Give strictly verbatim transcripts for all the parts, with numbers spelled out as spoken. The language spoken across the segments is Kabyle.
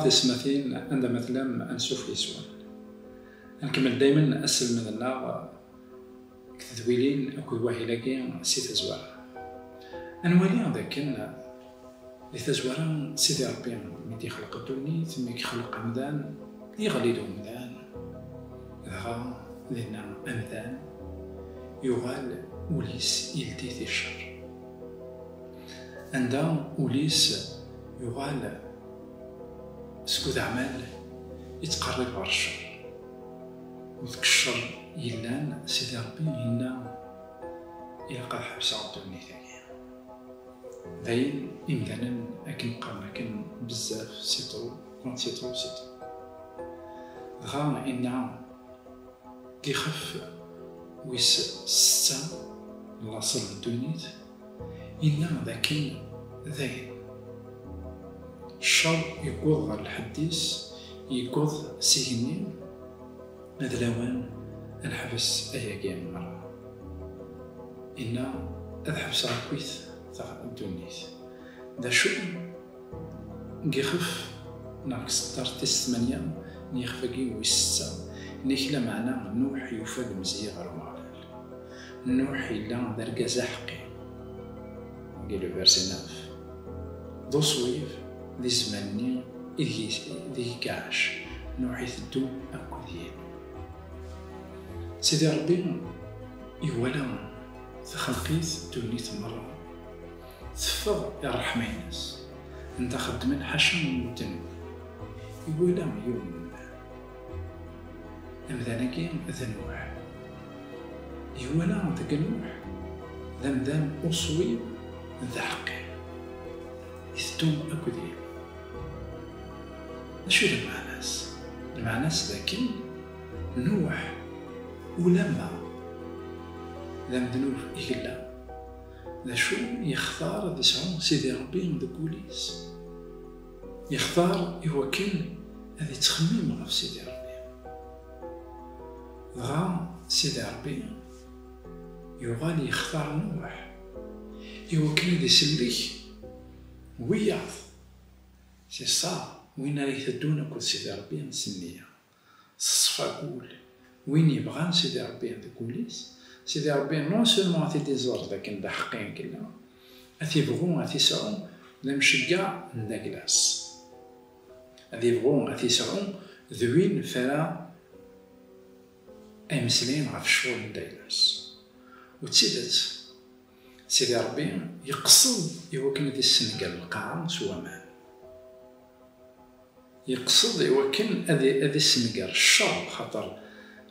Tismatin, anda ma tellam, ansuf yes-wen. Ad nkemmel daymen aselmed-nneɣ deg tedwilin akked wahil-agi si tazwara. Ad nwali d akken di tazwara, Sidi Ṛebbi mi d-yexleq ddunit, mi yexleq amdan, yeɣli-d umdan, dɣa dinna amdan yuɣal ul-is yeldi-t i ccer. Anda ul-is yuɣal seg udeɛmal yettqerrib ɣer ccer. U deg ccer yellan, Sidi Ṛebbi yenna: "Ilaq ad ḥebseɣ ddunit-agi." Dayen, imdanen akken qqaren akken bezzaf, c'est trop, quand c'est trop, c'est trop. Dɣa inna deg ixef wis setta n laṣel n ddunit, inna dakken dayen, ccer yewweḍ ɣer lḥedd-is, yewweḍ s igenni, d lawan ad neḥbes ayagi merra. Inna: "Ad ḥebseɣ akkit taɣ-, ddunit." D acu? Deg ixef neɣ deg tseddart tis tmanya n yixef-agi wis setta, inna-k lameɛna Nuḥ yufa-d lemzeyya ɣer Umeɣlal. Nuḥ yella d argaz aḥeqqi. Deg le verset neuf. D uṣwib di zzman-nni ideg, ideg iɛac. Nuḥ iteddu akked Yillu. Sidi Ṛebbi iwala taxelqit, ddunit merra, teffeɣ i ṛṛeḥma-ines, anda xeddmen ḥaca n ddnub. Iwala yiwen n umdan. Amdan-agi d Nuḥ. Iwala deg Nuḥ d amdan uṣwib d aḥeqqi. Iteddun akked Yillu. D acu i d lmeɛna-s? Lmeɛna-s d akken Nuḥ, ulamma d amednub i yella, d acu yextar ad yesɛu Sidi Ṛebbi deg wul-is? Yextar i wakken ad yettxemmim ɣef Sidi Ṛebbi. Dɣa Sidi Ṛebbi yuɣal yextar Nuḥ i wakken ad isellek wiyaḍ. C'est ça, win ara iteddun akked Sidi Ṛebbi s nniya, s ṣṣfa n wul. Win yebɣan Sidi Ṛebbi deg wul-is, Sidi Ṛebbi non seulement ad t-id-iẓer d akken d aḥeqqi i yella, ad t-ibɣu, ad t-isɛu d amceggeɛ n daglas. Ad ibɣu, ad t-isɛu d win f ara imeslayen ɣef ccɣel n daglas. U d tidet, Sidi Ṛebbi yeqsed i wakken ad issenger lqaɛa s waman. Yeqsed i wakken ad i-, ad issenger ccer, xaṭer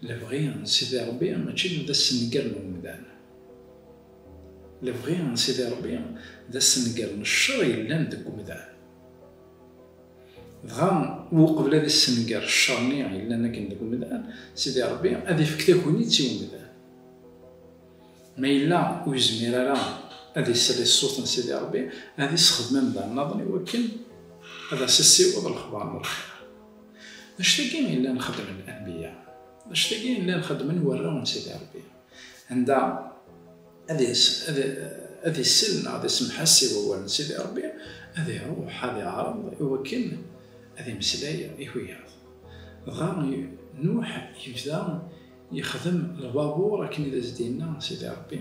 lebɣi n Sidi Ṛebbi mačči d assenger n umdan. Lebɣi n Sidi Ṛebbi d assenger n ccer yellan deg umdan. Dɣa, uqbel ad issenger ccer-nni yellan akken deg umdan, Sidi Ṛebbi ad ifk tagnit i umdan. Ma yella ur yezmir ara ad isel i ṣṣut n Sidi Ṛebbi, ad isexdem amdan nniḍen i wakken ad as-issiweḍ lexbar n lxir. D acu-tagi i llan xeddmen lanbiya? D acu-tagi i llan xeddmen warraw n Sidi Ṛebbi? Anda ad is-, ad, ad isel neɣ ad isemḥas i wawal n Sidi Ṛebbi, ad iṛuḥ, ad iɛreḍ i wakken ad imeslay i wiyaḍ. Dɣa Nuḥ yebda yexdem lbabur akken i d as-d-yenna Sidi Ṛebbi.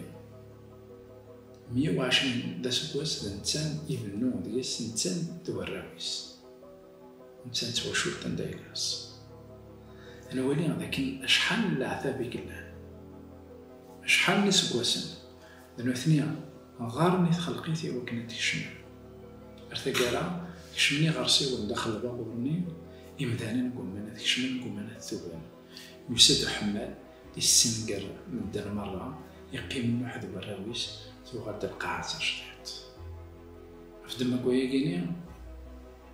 Meyya u ɛecrin d aseggas d netta i ibennu deg-s, netta d warraw-is. Netta d twacult anda yella. Ad nwali d akken acḥal n leɛtab i yellan. Acḥal n iseggasen d nutni ɣɣaren i txelqit i wakken ad d-kecmen. Ar taggara, kecmen iɣersiwen daxel lbabur-nni, imdanen gguman ad kecmen, gguman ad tugen. Yusa-d uḥemmal, yessenger medden merra, yeqqim Nuḥ d warraw-is, tuɣal-d lqaɛa d tajdiṭ. Ɣef ddemma n wayagi-nni,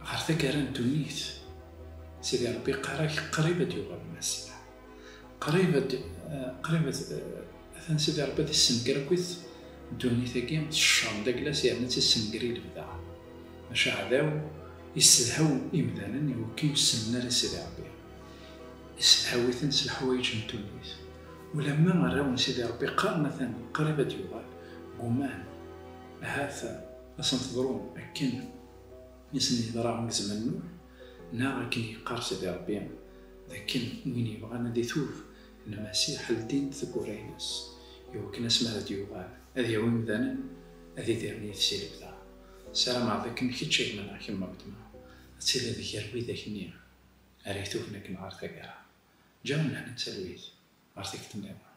ɣer taggara n ddunit, Sidi Ṛebbi yeqqar-ak qrib ad d-yuɣal Lmasiḥ. Qrib ad, eh, qrib ad, eh, atan Sidi Ṛebbi ad issenger akkit ddunit-agi s ccer d aglas, yerna ad tt-issenger i lebda. Maca aɛdaw issedhaw imdanen i wakken ur ssinen ara Sidi Ṛebbi. Issedhaw-iten s leḥwayeǧ n ddunit. Ulamma arraw n Sidi Ṛebbi qqaren atan qrib ad d-yuɣal, gguman ahat ad sen-teḍru akken i sen-yeḍra deg zzman n Nuḥ, Neɣ akken yeqqar Sidi Ṛebbi, d akken win yebɣan ad itub, Lmasiḥ ldin-t tewwura-ines, iwakken asmi ara d-yuɣal, ad yawi imdanen ad idiren yid-s i lebda. Ssarameɣ d akken kečč a gma neɣ kemm a weltma, ad tiliḍ gar widak-nni ara ituben akken ɣer taggara. Ǧǧaɣ lehna d talwit ɣer tikkelt nniḍen.